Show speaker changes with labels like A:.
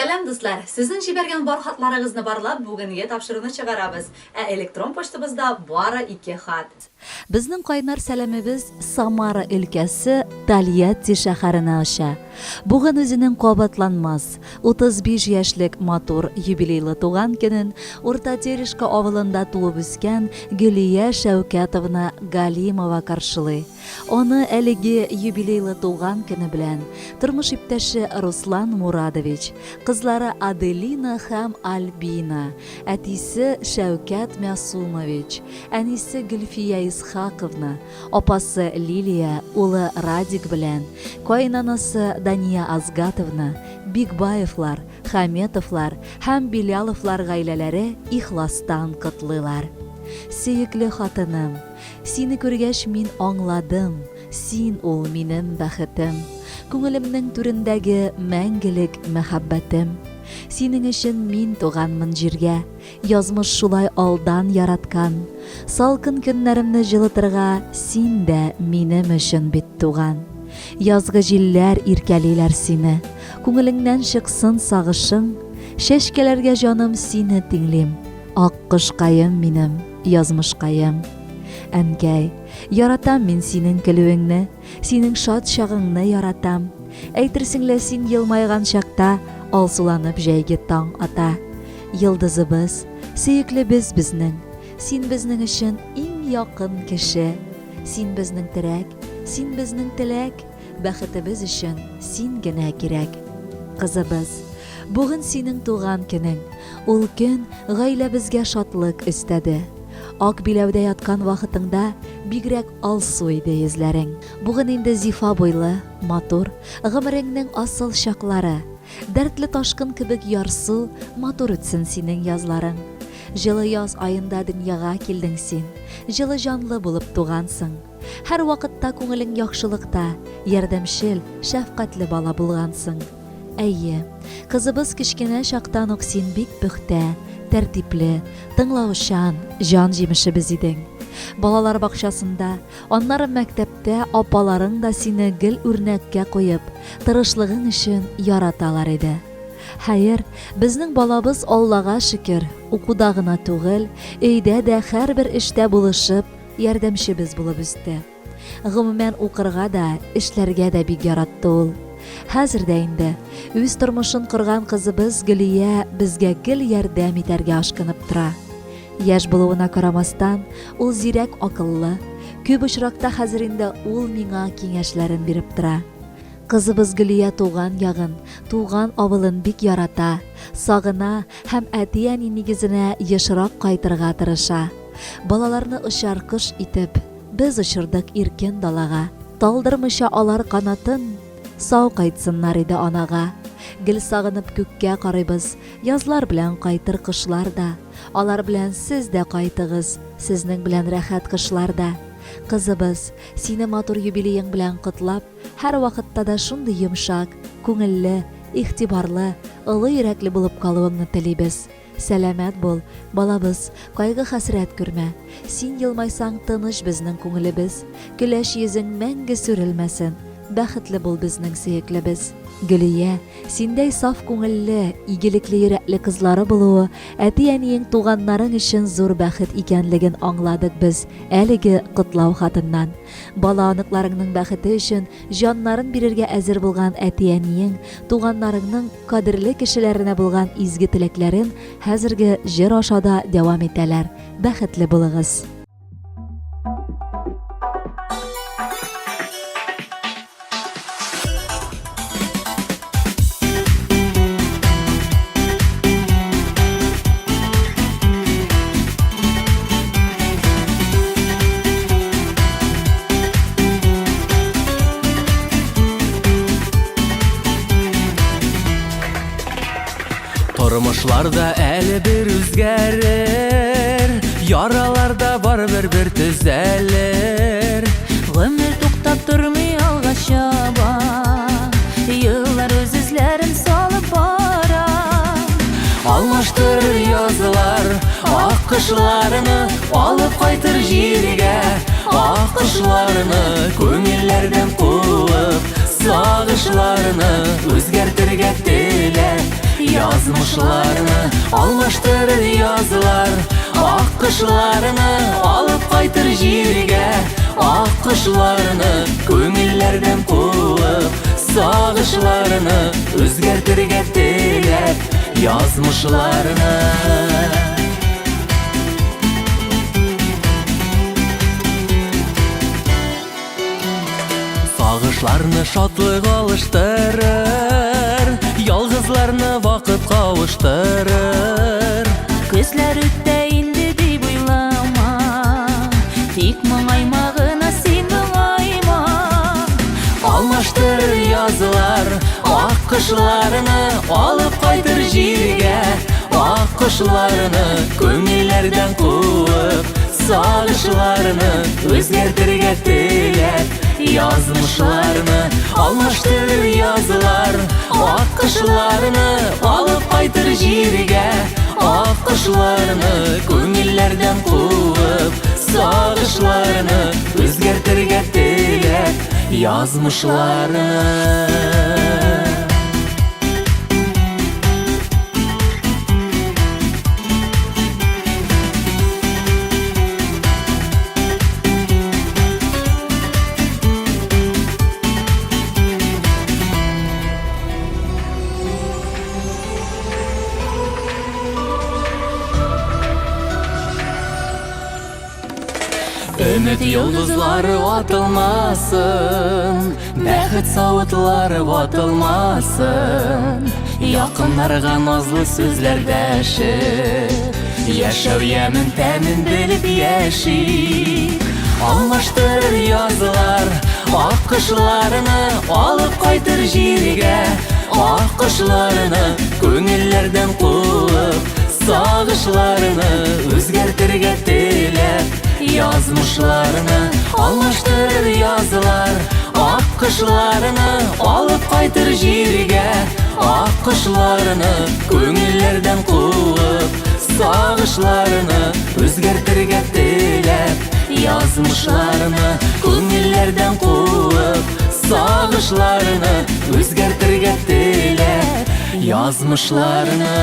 A: Сәлам, дуслар! Сезнең җибәргән бар хатларыгызны барлап, бүгенге тапшыруны чыгарабыз. Ә электрон почтабызда бары ике хат.
B: Безнең кайнар сәламебез Самара өлкәсе Тольятти шәһәренә оча. Бүген үзенең кабатланмас, 35 яшьлек матур юбилейлы туган көнен Урта Терешка авылында туып үскән Гөлия Шәүкәтовна Галимова каршылый. Аны әлеге юбилейлы туган көне белән тормыш иптәше Руслан Мурадович, кызлары Аделина һәм Альбина, әтисе Шәүкәт Мәсумович, әнисе Гөлфия Исхаковна, апасы Лилия, улы Радик белән, каенанасы Дания Азгатовна, Бикбаевлар, Хаметовлар һәм Биляловлар гаиләләре ихластан котлыйлар. Сөекле хатыным, сине күргәч мин аңладым, син ул минем бәхетем, күңелемнең түрендәге мәңгелек мәхәббәтем. Синең өчен мин туганмын җиргә, Язмыш шулай алдан яраткан. Салкын көннәремне җылытырга Син дә минем өчен бит туган. Язгы җилләр иркәлиләр сине, Күңелеңнән чыксын сагышың. Чәчкәләргә җаным сине тиңлим, Ак кошкаем минем, язмышкаем. Әнкәй, яратам мин синең көлүеңне, Синең шат чагыңны яратам. Әйтерсең лә син елмайган чакта Алсуланып җәйге таң ата. Йолдызыбыз, сөеклебез безнең, Син безнең өчен иң якын кеше. Син безнең терәк, син безнең теләк, Бәхетебез өчен син генә кирәк. Кызыбыз, бүген синең туган көнең, Ул көн гаиләбезгә шатлык өстәде. Ак биләүдә яткан вакытыңда бигрәк алсу иде йөзләрең. Бүген инде зифа буйлы, матур, гомереңнең асыл чаклары. Дәртле ташкын кебек ярсу, матур үтсен синең язларың. Җылы яз аенда дөньяга килдең син, җылы җанлы булып тугансың. Һәрвакытта күңелең яхшылыкта, ярдәмчел, шәфкатьле бала булгансың. Әйе, кызыбыз кечкенә чактан ук син бик пөхтә, тәртипле, тыңлаучан, җан җимешебез идең. Балалар бакчасында, аннары мәктәптә апаларың да сине гел үрнәккә куеп, тырышлыгың өчен яраталар иде. Хәер, безнең балабыз, Аллага шөкер, укуда гына түгел, өйдә дә һәрбер эштә булышып, ярдәмчебез булып үсте. Гомумән, укырга да, эшләргә дә бик яратты ул. Хәзер дә инде үз тормышын корган кызыбыз Гөлия безгә гел ярдәм итәргә ашкынып тора. Яшь булуына карамастан, ул зирәк акыллы, күп очракта хәзер инде ул миңа киңәшләрен биреп тора. Кызыбыз Гөлия туган ягын, туган авылын бик ярата, сагына һәм әти-әни нигезенә ешрак кайтырга тырыша. Балаларны очар кош итеп, Без очырдык иркен далага. Талдырмыйча алар канатын, Сау кайтсыннар иде анага. Гел сагынып күккә карыйбыз, Язлар белән кайтыр кошлар да. Алар белән сез дә кайтыгыз, Сезнең белән рәхәт кышлар да. Кызыбыз, сине матур юбилеең белән котлап, һәрвакытта да шундый йомшак, күңелле, игътибарлы, олы йөрәкле булып калуыңны телибез. Сәламәт бул, балабыз, кайгы-хәсрәт күрмә. Син елмайсаң, тыныч безнең күңелебез. Көләч йөзең мәңге сүрелмәсен. Бәхетле бул, безнең сөеклебез. Гөлия, синдәй саф күңелле, игелекле йөрәкле кызлары булуы әти-әниең, туганнарың өчен зур бәхет икәнлеген аңладык без әлеге котлау хатыннан. Бала-оныкларыңның бәхете өчен җаннарын бирергә әзер булган әти-әниең, туганнарыңның кадерле кешеләренә булган изге теләкләрен хәзерге җыр аша да дәвам итәләр. Бәхетле булыгыз!
C: Тормышлар да әле бер үзгәрер, Яралар да барыбер бер төзәлер.
D: Гомер туктап тормый алга чаба, Еллар үз эзләрен салып бара.
C: Алмаштырыр язлар ак кышларны, Алып кайтыр җиргә ак кошларны, Күңелләрдән куып сагышларны, Үзгәртергә теләп. Язмышларны алмаштырыр язлар, Ак кышларны алып кайтыр җиргә, Ак кышларны күңелләрдән куып, Сагышларны үзгәртергә теләп, Язмышларны. Сагышларны шатлык алыштырыр, Ялгызларны вакыт кавыштырыр.
D: Көзләр үтә инде дип уйлама, Тик моңайма гына син моңайма.
C: Алмаштырыр язлар, ак кышларны алып кайтыр җиргә, Ак кошларны күңелләрдән куып, Сагышларны үзгәртергә теләп, Язмышларны алмаштырыр язлар, Ак кошларны алып кайтыр җиргә, Ак кошларны күңелләрдән куып, Сагышларны үзгәртергә теләп, Язмышларны. Өмет йолдызлары атылмасын, Бәхет савытлары ватылмасын, Якыннарга назлы сүзләр дәшеп, Яшәү ямен тәмен белеп яшик. Алмаштырыр язлар, ак кышларны алып кайтыр җиргә, Ак кошларны күңелләрдән куып, Сагышларны үзгәртергә теләп, Язмышларны алмаштырыр язлар, Ак кошларны алып кайтыр җиргә, Ак кошларны күңелләрдән куып, Сагышларны үзгәртергә теләп, Язмышларны күңелләрдән куып, Сагышларны үзгәртергә теләп, Язмышларны.